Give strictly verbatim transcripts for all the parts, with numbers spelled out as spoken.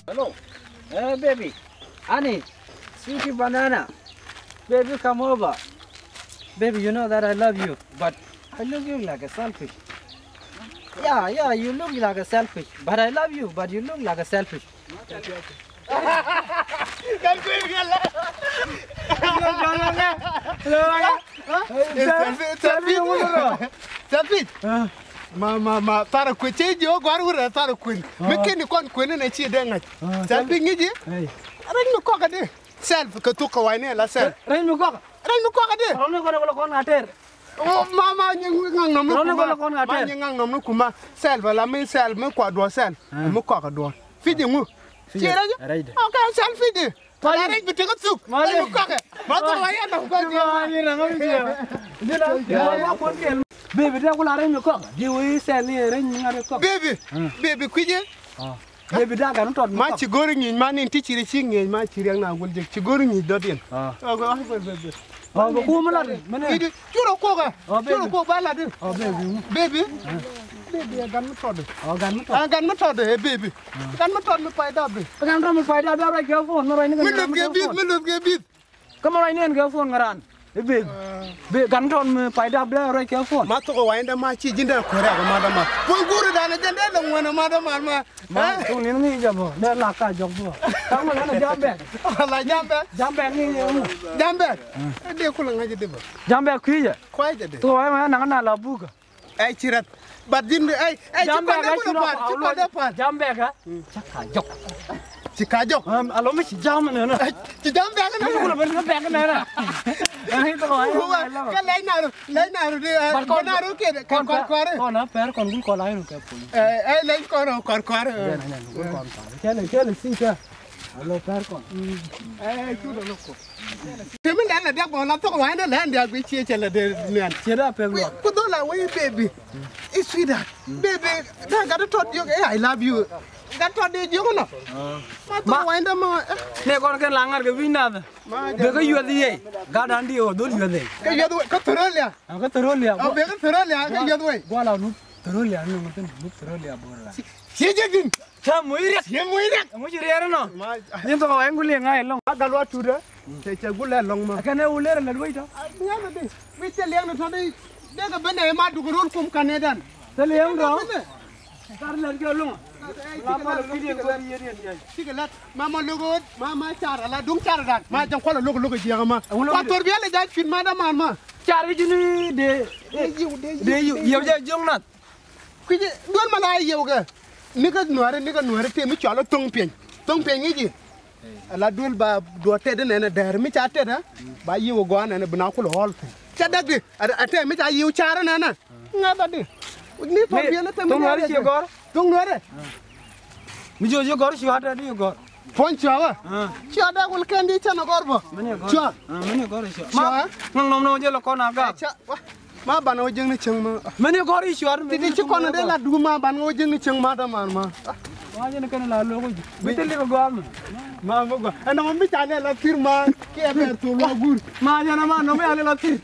Hello. Eh, baby. Honey. Sweetie banana. Baby, come over. Baby, you know that I love you, but I look you like a selfish. Yeah, yeah, you look like a selfish, but I love you, but you look like a selfish. Selfish. Ma, ma, ma, thara kuec cɛ ji̱ ɣä gɔ̱a̱r wurɛ thara kuec. Mi keni kɔn kueni nɛ ci dee ŋa̱c. Selfish ŋi̱ci. Rɛc mi kɔk adi. Self kɛ thuk kɛ wayni la self. Rɛc mi kɔk. Rɛc mi kɔk adi. Rɔni kɔn kɔn ŋa̱ tɛr. Ma, ma nyi ŋaŋ nɔm ni kuma. Ma nyi ŋaŋ nɔm ni kuma. Self la mi self mi kua duɔ self. Mi kɔk duɔ. Fiji ŋu. Ci rɛc. Ok, self Fiji. Rɛc bi tekɛ thuk. Rɛc mi kɔk. Ma thuk wa yɛn nɔm kɔk. Baby, dee kula rɛc mi kɔk. Di wee self ni rɛc mi ŋa̱ kɔk. Baby. Baby kui̱ci. Baby, da gan tɔt mi kɔk. Ma ci go̱ri ŋi̱i̱c ma nin ti ci ri ci ŋi̱i̱c ma ci riɛk na gul jek ci go̱ri ŋi̱i̱c dɔt yɛn. Ɔ bɛ kum lat. Mene. Curɛ kuɔk ɛ. Curɛ kuɔk ba lat. Baby. Baby. Baby ɛ gan mi tɔt. Ɔ gan mi tɔt. Ɛ gan mi tɔt ɛ baby. Gan mi tɔt mi pay dap bi. Gan mi tɔt mi pay dap bi rɛc kɛ phone mi rɛc ni. Mi luth kɛ bith, mi luth kɛ bith. Kä mɛ ruac nɛn kɛ phone ŋäran. I̱ baby. Baby, gan tɔn mi pay dap dee ruac kɛ phone. Ma thok ɛ wa̱i̱ dee ma ci ji̱n dee kuɛɛrɛ kɛ ma dee ma. Puɔ̱ny guuri dan ɛ jɛn dee lɛ ŋuɛn ɛ ma dee ma ma. Ma thok ni ni jɛ bɔ dee la ka jɔk bɔ. Ka̱m ɛ lɛn ɛ jam bɛk. La jam bɛk. Jam bɛk ni ni mu. Jam bɛk. Ɛ dee kulɛ ŋa̱c ɛ dee bɔ. Jam bɛk kui̱ jɛ. Kuay jɛ dee. Thok ɛ wa̱i̱ ma naŋ na la bukä. Ɛ ci rɛth. But ji̱n ɛ ɛ ci kɔn dee kulɛ pa̱a̱t ci kɔn dee pa̱a̱t. Jam bɛk ɛ. Ci ka jɔk. Ci ka jɔk. A lɔ mi ci jam nɛ nɛ. Ci jam bɛk nɛ. Ci kulɛ bɛk nɛ nɛ. Kɛ lɛc naru lɛc naru di. But kɔn naru kɛ kɔn kɔr kɔr. Kɔn a pɛr kɔn gul kɔn la yun kɛ pul. Ɛ lɛc kɔn kɔr kɔr. Kɛn kɛn si kɛ. A lɔ pɛr kɔn. Ɛ cu dɔ lɔ kɔ. Ti mi lɛn lɛ diak bɔ la thok wa ɛn lɛn diak bi cie cɛ lɛ de nian. Cie da pek lɔ. Ku dhola wei baby. I sweetheart. Baby, da gat tɔt jiök, eh, I love you. Gat tɔt di jiök nɔ. Ma thok wa ɛn dɛ ma. Ne kɔn kɛn la ŋa̱r kɛ wi̱ny nath. Bek kä yuɛth yɛ. Gat an di ɔ dhol yuɛth yɛ. Kɛ yuɛth wei kä thorolia. Kä thorolia. Bek kä thorolia kɛ yuɛth wei. Guala nu thorolia nu ŋuthin nu thorolia bor la. Cie jɛ din. Cä moc riɛk. Cie moc riɛk. Ɛŋu ci riɛr inɔ? Nyin thok ɛ ŋu liŋ ŋa̱c ɛlɔ̱ŋ. A gal wa tuut ɛ. Cɛ cɛ gulɛ ɛlɔ̱ŋ ma. Kɛn ɛ wul ler ɛ lät wec tɔ. Ŋa̱c ɛ di. Mi cɛ liɛŋ ni tɔ di. Dee kɛ ben ɛ ma duk rol kum kanɛ dan. Cɛ liɛŋ rɔ. Tar lɛt kɛ ɛlɔ̱ŋ. La pal kɛ liɛŋ kɔ di yet yet yet. Cikɛ lɛt. Ma ma lo̱k ɣööt ma ma car ala duŋ car dan. Ma jɛ kuɔl ɛ lo̱k lo̱k ɛ jiɛk ɛma. Kua thor biɛl ɛ ja̱ cuit ma däman ma. Car i̱ ji̱n i̱ dee. Dee yiw dee yiw. Yiw jɛ jiöŋ nath. Kui̱ci duel ma la yiëw kɛ. Ni kä nuäärä ni kä nuäärä tëë mi cɔal ɛ thoŋ piɛny. Thoŋ piɛny ŋi̱ci. Ala duel ba duɔ tɛt inɛnɛ dɛɛr mi ca tɛt ɛ. Ba yiëw ɛ gɔaa nɛnɛ bi na kulɛ ɣɔl thi̱n. Cɛ däk di a tɛt mi ca yiëw ca̱r inɛnɛ. Ŋa̱th adi. Ni thoŋ piɛny ni tëë mi ca tɛt ɛ. Thoŋ nuäärä. Mi jiö jiö gɔr cua̱t adi gɔr. Puɔ̱ny cua̱kä. Cua̱t dee wul kɛn di cɛn a gɔr bä. Cua̱t. Mɛni gɔr cua̱t. Cua̱t. Ŋaŋ nɔm nɔ jɛ lɛ kɔn a gak. Ma banɛ wä jiäkni cäŋ ma. Mɛni gɔr i̱ cua̱t. Ti ti ci kɔn dee la duk ma banɛ wä jiäkni cäŋ ma däman ma. Ma jɛn kɛn la lo̱k ji̱. Bi thil i̱ bi gɔam. Ma bi gɔam ɛn nɔmɔ mi ca lɛ la thir ma. Kiɛ bɛr thol wa gur. Ma jɛn ma nɔmɔ ya lɛ la thir.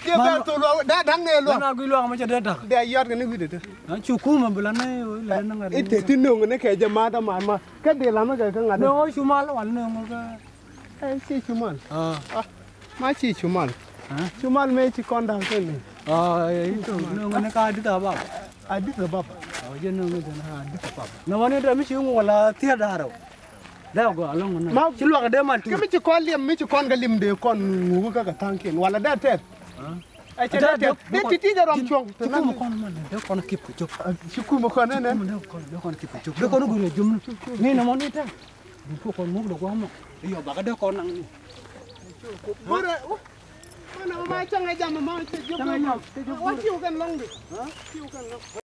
Kiɛ bɛr thol wa da da̱ŋ nɛ luaŋ. Na gui luaŋ ma cɛ dee da̱k. Dee yɔt kɛ ni wi̱dɛ dee. Na cu kumɛ bi la nɛ wä lɛ ni ŋa̱t. I̱ te ti no̱ŋ ni kɛ jɛ ma däman ma. Kä dee lamä kɛ kä ŋa̱t. Nööŋ ɣä cumal wal nööŋ ɣä kä. Ɛ ci cumal. Ma ci cumal. Cumal mëë ci kɔn da̱ŋ kɛn ni. Ɛ ci cumal. Nööŋ ni ka Addis Ababa. Addis Ababa. Ɛ jɛ nööŋ ni jɛ na Addis Ababa. Na wani dɛ mi ci ŋuɔl a thier da̱rɛ. Dɛ gɔaa lɔŋ ni. Ma ci luak dee man ti. Kä mi ci kɔn liɛm mi ci kɔn kɛ lim dee kɔn ŋuuk kä kɛ tha̱a̱ŋkiɛn wala dee tɛth. Ɛ cɛ dee tɛth dee ti ti jɛ rɔm cuɔ̱ŋ. Ci kumɛ kɔn man dee kɔn kip kɛ cop. Ci kumɛ kɔn nɛnɛ. Dee kɔn kip kɛ cop dee kɔn guur kɛ jom. Ni nɔmɔ ni tɛth. Duk kɔn muk dee gua̱a̱mɔ. I̱ yɔ bakä dee kɔn naŋ ni. Bure. Mana ma cäŋ ɛ jam ma cɛ jop. Cäŋ ɛ jam. Wa ciw kɛn lɔŋ di. Ciw kɛn lɔŋ.